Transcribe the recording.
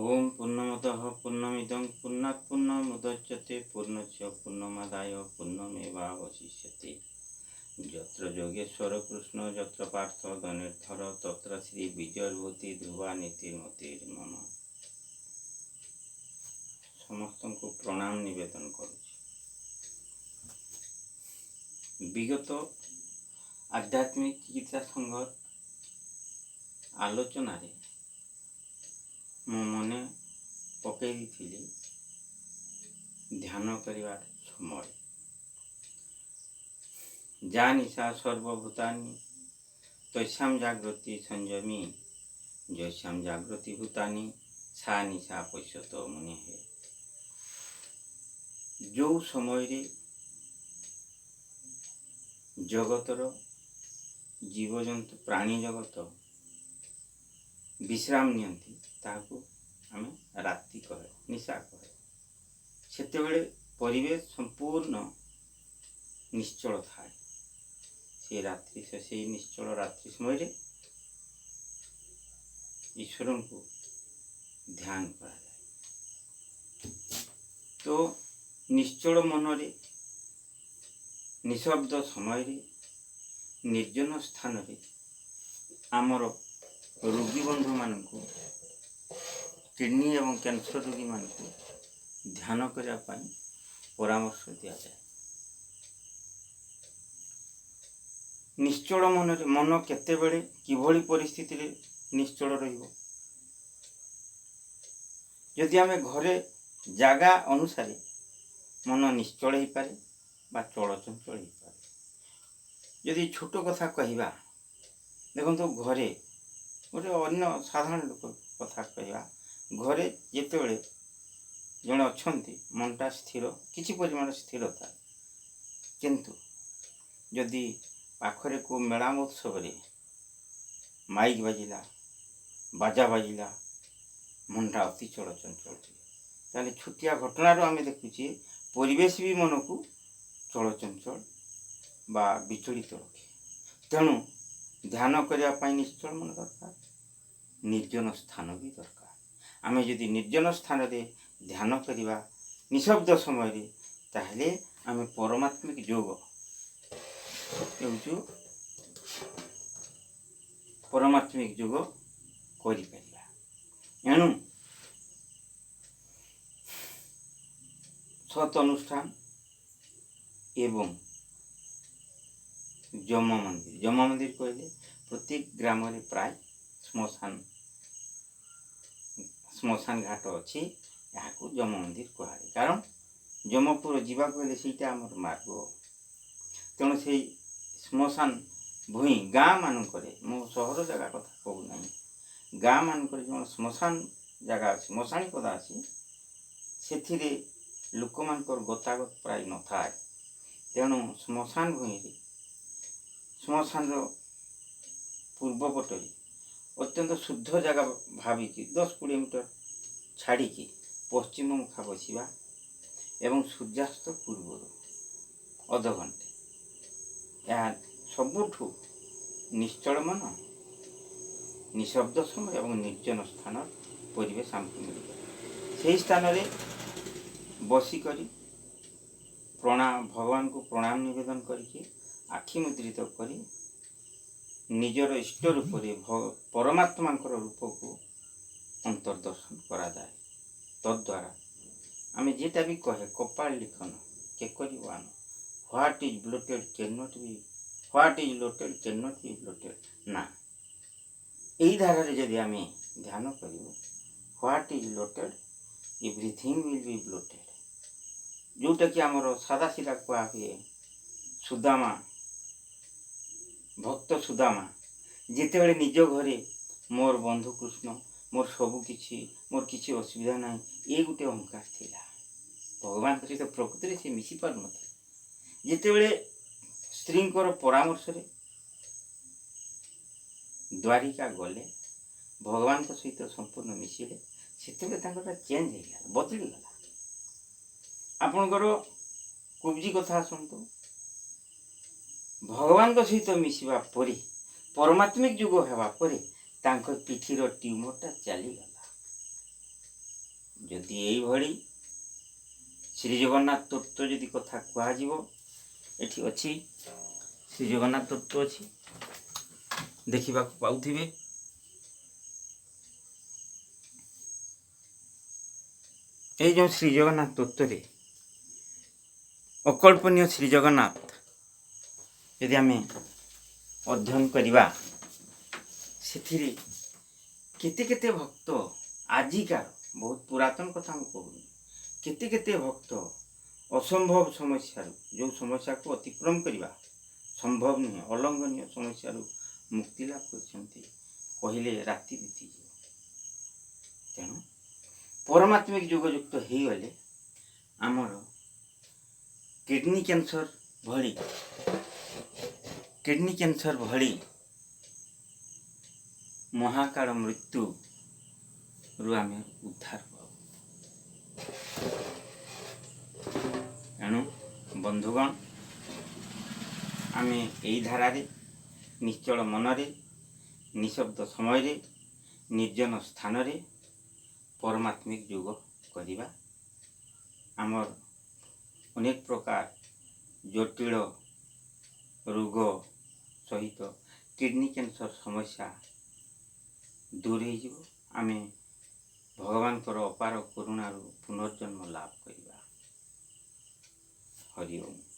ଓଁ ପୂର୍ଣ୍ଣମଦଃ ପୂର୍ଣ୍ଣମିଦଂ ପୂର୍ଣ୍ଣାତ୍ ପୂର୍ଣ୍ଣମୁଦଚ୍ୟତେ ପୂର୍ଣ୍ଣସ୍ୟ ପୂର୍ଣ୍ଣମାଦାୟ ପୂର୍ଣ୍ଣମେବାବଶିଷ୍ୟତେ। ଯତ୍ର ଯୋଗେଶ୍ୱର କୃଷ୍ଣ, ଯତ୍ର ପାର୍ଥ ଧନୁର୍ଧର, ତତ୍ର ଶ୍ରୀ ବିଜୟଭୂତି ଧ୍ରୁବା ନୀତିର୍ମତିର୍ମମ। ସମସ୍ତଙ୍କୁ ପ୍ରଣାମ ନିବେଦନ କରୁଛି। ବିଗତ ଆଧ୍ୟାତ୍ମିକ ଚିକିତ୍ସା ସଂଘ ଆଲୋଚନାରେ ମୁଁ ମନେ ପକାଇ ଦେଇଥିଲି ଧ୍ୟାନ କରିବାର ସମୟ। ଯା ନିଶା ସର୍ବଭୂତାନି ତସ୍ୟାଂ ଜାଗ୍ରତି ସଂଯମୀ, ଯସ୍ୟାଂ ଜାଗ୍ରତି ଭୂତାନି ସା ନିଶା ପଶ୍ୟତ ମୁନେଃ। ଯେଉଁ ସମୟରେ ଜଗତର ଜୀବଜନ୍ତୁ, ପ୍ରାଣୀ ଜଗତ ବିଶ୍ରାମ ନିଅନ୍ତି, ତାହାକୁ ଆମେ ରାତି କହେ, ନିଶା କହେ। ସେତେବେଳେ ପରିବେଶ ସମ୍ପୂର୍ଣ୍ଣ ନିଶ୍ଚଳ ଥାଏ। ସେ ରାତ୍ରି, ସେଇ ନିଶ୍ଚଳ ରାତ୍ରି ସମୟରେ ଈଶ୍ୱରଙ୍କୁ ଧ୍ୟାନ କରାଯାଏ। ତ ନିଶ୍ଚଳ ମନରେ, ନିଶବ୍ଦ ସମୟରେ, ନିର୍ଜନ ସ୍ଥାନରେ ଆମର ରୋଗୀ ବନ୍ଧୁମାନଙ୍କୁ, କିଡ଼ନୀ ଏବଂ କ୍ୟାନ୍ସର ରୋଗୀମାନଙ୍କୁ ଧ୍ୟାନ କରିବା ପାଇଁ ପରାମର୍ଶ ଦିଆଯାଏ। ନିଶ୍ଚଳ ମନରେ, ମନ କେତେବେଳେ କିଭଳି ପରିସ୍ଥିତିରେ ନିଶ୍ଚଳ ରହିବ? ଯଦି ଆମେ ଘରେ ଜାଗା ଅନୁସାରେ ମନ ନିଶ୍ଚଳ ହେଇପାରେ ବା ଚଳଚଞ୍ଚଳ ହେଇପାରେ। ଯଦି ଛୋଟ କଥା କହିବା, ଦେଖନ୍ତୁ, ଘରେ ଗୋଟେ ଅନ୍ୟ ସାଧାରଣ ଲୋକ କଥା କହିବା, ଘରେ ଯେତେବେଳେ ଜଣେ ଅଛନ୍ତି, ମନଟା ସ୍ଥିର, କିଛି ପରିମାଣରେ ସ୍ଥିର ଥାଏ। କିନ୍ତୁ ଯଦି ପାଖରେ କେଉଁ ମେଳା ମହୋତ୍ସବରେ ମାଇକ୍ ବାଜିଲା, ବାଜା ବାଜିଲା, ମନଟା ଅତି ଚଳଚଞ୍ଚଳ ହୁଏ। ତାହେଲେ ଛୋଟିଆ ଘଟଣାରୁ ଆମେ ଦେଖୁଛେ, ପରିବେଶ ବି ମନକୁ ଚଳଚଞ୍ଚଳ ବା ବିଚଳିତ ରଖେ। ତେଣୁ ଧ୍ୟାନ କରିବା ପାଇଁ ନିଶ୍ଚଳ ମନ ଦରକାର, ନିର୍ଜନ ସ୍ଥାନ ବି ଦରକାର। ଆମେ ଯଦି ନିର୍ଜନ ସ୍ଥାନରେ ଧ୍ୟାନ କରିବା ନିଶବ୍ଦ ସମୟରେ, ତାହେଲେ ଆମେ ପରମାତ୍ମିକ ଯୋଗ ହେଉଛୁ, ପରମାତ୍ମିକ ଯୋଗ କରିପାରିବା। ଏଣୁ ସତ୍ ଅନୁଷ୍ଠାନ ଏବଂ ଯମ ମନ୍ଦିର। ଯମ ମନ୍ଦିର କହିଲେ ପ୍ରତ୍ୟେକ ଗ୍ରାମରେ ପ୍ରାୟ ଶ୍ମଶାନ ଘାଟ ଅଛି। ଏହାକୁ ଯମ ମନ୍ଦିର କୁହାଯାଏ, କାରଣ ଯମପୁର ଯିବାକୁ ହେଲେ ସେଇଟା ଆମର ମାର୍ଗ। ତେଣୁ ସେଇ ଶ୍ମଶାନ ଭୂଇଁ, ଗାଁ ମାନଙ୍କରେ, ମୁଁ ସହର ଜାଗା କଥା କହୁନାହିଁ, ଗାଁ ମାନଙ୍କରେ ଯେଉଁ ଶ୍ମଶାନ ଜାଗା ଅଛି, ମଶାଣି ପଦା ଅଛି, ସେଥିରେ ଲୋକମାନଙ୍କର ଗତାଗତ ପ୍ରାୟ ନଥାଏ। ତେଣୁ ଶ୍ମଶାନ ଭୂଇଁରେ, ଶ୍ମଶାନର ପୂର୍ବ ପଟରେ ଅତ୍ୟନ୍ତ ଶୁଦ୍ଧ ଜାଗା ଭାବିକି 10-20 ମିଟର ଛାଡ଼ିକି ପଶ୍ଚିମ ମୁଖା ବସିବା ଏବଂ ସୂର୍ଯ୍ୟାସ୍ତ ପୂର୍ବରୁ ଅଧଘଣ୍ଟେ, ଏହା ସବୁଠୁ ନିଶ୍ଚଳ ମନ, ନିଶବ୍ଦ ସମୟ ଏବଂ ନିର୍ଜନ ସ୍ଥାନ ପରିବେଶ ଆମକୁ ମିଳିବ। ସେହି ସ୍ଥାନରେ ବସିକରି ପ୍ରଣାମ, ଭଗବାନଙ୍କୁ ପ୍ରଣାମ ନିବେଦନ କରିକି, ଆଖି ମୁଦ୍ରିତ କରି ନିଜର ଇଷ୍ଟ ରୂପରେ ପରମାତ୍ମାଙ୍କର ରୂପକୁ ଅନ୍ତର୍ଦର୍ଶନ କରାଯାଏ। ତଦ୍ୱାରା ଆମେ ଯେଟା ବି କହେ, କପାଳ ଲିଖନ କେ କରିବ ଆନ, what is ବ୍ଲୋଟେଡ୍ can not be, what is ଲୋଟେଡ୍ can not be ବ୍ଲୋଟେଡ୍। ନା, ଏଇ ଧାରାରେ ଯଦି ଆମେ ଧ୍ୟାନ କରିବୁ, what is loaded, everything will be bloated। ଯେଉଁଟାକି ଆମର ସାଦା ସିଧା କୁହା ହୁଏ, ସୁଦାମା, ଭକ୍ତ ସୁଦାମା ଯେତେବେଳେ ନିଜ ଘରେ ମୋର ବନ୍ଧୁ କୃଷ୍ଣ, ମୋର ସବୁ କିଛି, ମୋର କିଛି ଅସୁବିଧା ନାହିଁ, ଏ ଗୋଟେ ଅହଙ୍କାର ଥିଲା। ଭଗବାନଙ୍କ ସହିତ ପ୍ରକୃତିରେ ସେ ମିଶି ପାରୁନଥିଲେ। ଯେତେବେଳେ ସ୍ତ୍ରୀଙ୍କର ପରାମର୍ଶରେ ଦ୍ୱାରିକା ଗଲେ, ଭଗବାନଙ୍କ ସହିତ ସମ୍ପୂର୍ଣ୍ଣ ମିଶିଲେ, ସେତେବେଳେ ତାଙ୍କଟା ଚେଞ୍ଜ ହେଇଗଲା, ବଦଳିଗଲା। ଆପଣଙ୍କର କୁବଜି କଥା ଆସନ୍ତୁ। ଭଗବାନଙ୍କ ସହିତ ମିଶିବା ପରେ, ପରମାତ୍ମିକ ଯୋଗ ହେବା ପରେ ତାଙ୍କ ପିଠିର ଟ୍ୟୁମରଟା ଚାଲିଗଲା। ଯଦି ଏଇଭଳି ଶ୍ରୀ ଜଗନ୍ନାଥ ତତ୍ତ୍ୱ ଯଦି କଥା କୁହାଯିବ, ଏଠି ଅଛି ଶ୍ରୀ ଜଗନ୍ନାଥ ତତ୍ତ୍ୱ ଅଛି, ଦେଖିବାକୁ ପାଉଥିବେ। ଏଇ ଯେଉଁ ଶ୍ରୀ ଜଗନ୍ନାଥ ତତ୍ତ୍ୱରେ ଅକଳ୍ପନୀୟ ଶ୍ରୀ ଜଗନ୍ନାଥ ଯଦି ଆମେ ଅଧ୍ୟୟନ କରିବା, ସେଥିରେ କେତେ କେତେ ଭକ୍ତ, ଆଜିକାର ବହୁତ ପୁରାତନ କଥା ମୁଁ କହୁନି, କେତେ କେତେ ଭକ୍ତ ଅସମ୍ଭବ ସମସ୍ୟାରୁ, ଯେଉଁ ସମସ୍ୟାକୁ ଅତିକ୍ରମ କରିବା ସମ୍ଭବ ନୁହେଁ, ଅଲଙ୍ଘନୀୟ ସମସ୍ୟାରୁ ମୁକ୍ତି ଲାଭ କରିଛନ୍ତି କହିଲେ ରାତି ବିତିଯିବ। ତେଣୁ ପରମାତ୍ମିକ ଯୋଗଯୁକ୍ତ ହେଇଗଲେ ଆମର କିଡ଼ନୀ କ୍ୟାନ୍ସର ଭଳି, କିଡ଼ନୀ କ୍ୟାନ୍ସର ଭଳି ମହାକାଳ ମୃତ୍ୟୁରୁ ଆମେ ଉଦ୍ଧାର ପାଉ। ଏଣୁ ବନ୍ଧୁଗଣ, ଆମେ ଏଇ ଧାରାରେ ନିଶ୍ଚଳ ମନରେ, ନିଶବ୍ଦ ସମୟରେ, ନିର୍ଜନ ସ୍ଥାନରେ ପରମାତ୍ମିକ ଯୋଗ କରିବା। ଆମର ଅନେକ ପ୍ରକାର ଜଟିଳ ରୋଗ ସହିତ କିଡ଼ନୀ କ୍ୟାନ୍ସର ସମସ୍ୟା ଦୂର ହେଇଯିବ। ଆମେ ଭଗବାନଙ୍କର ଅପାର କରୁଣାରୁ ପୁନର୍ଜନ୍ମ ଲାଭ କରିବା। ହରି ଓମ୍।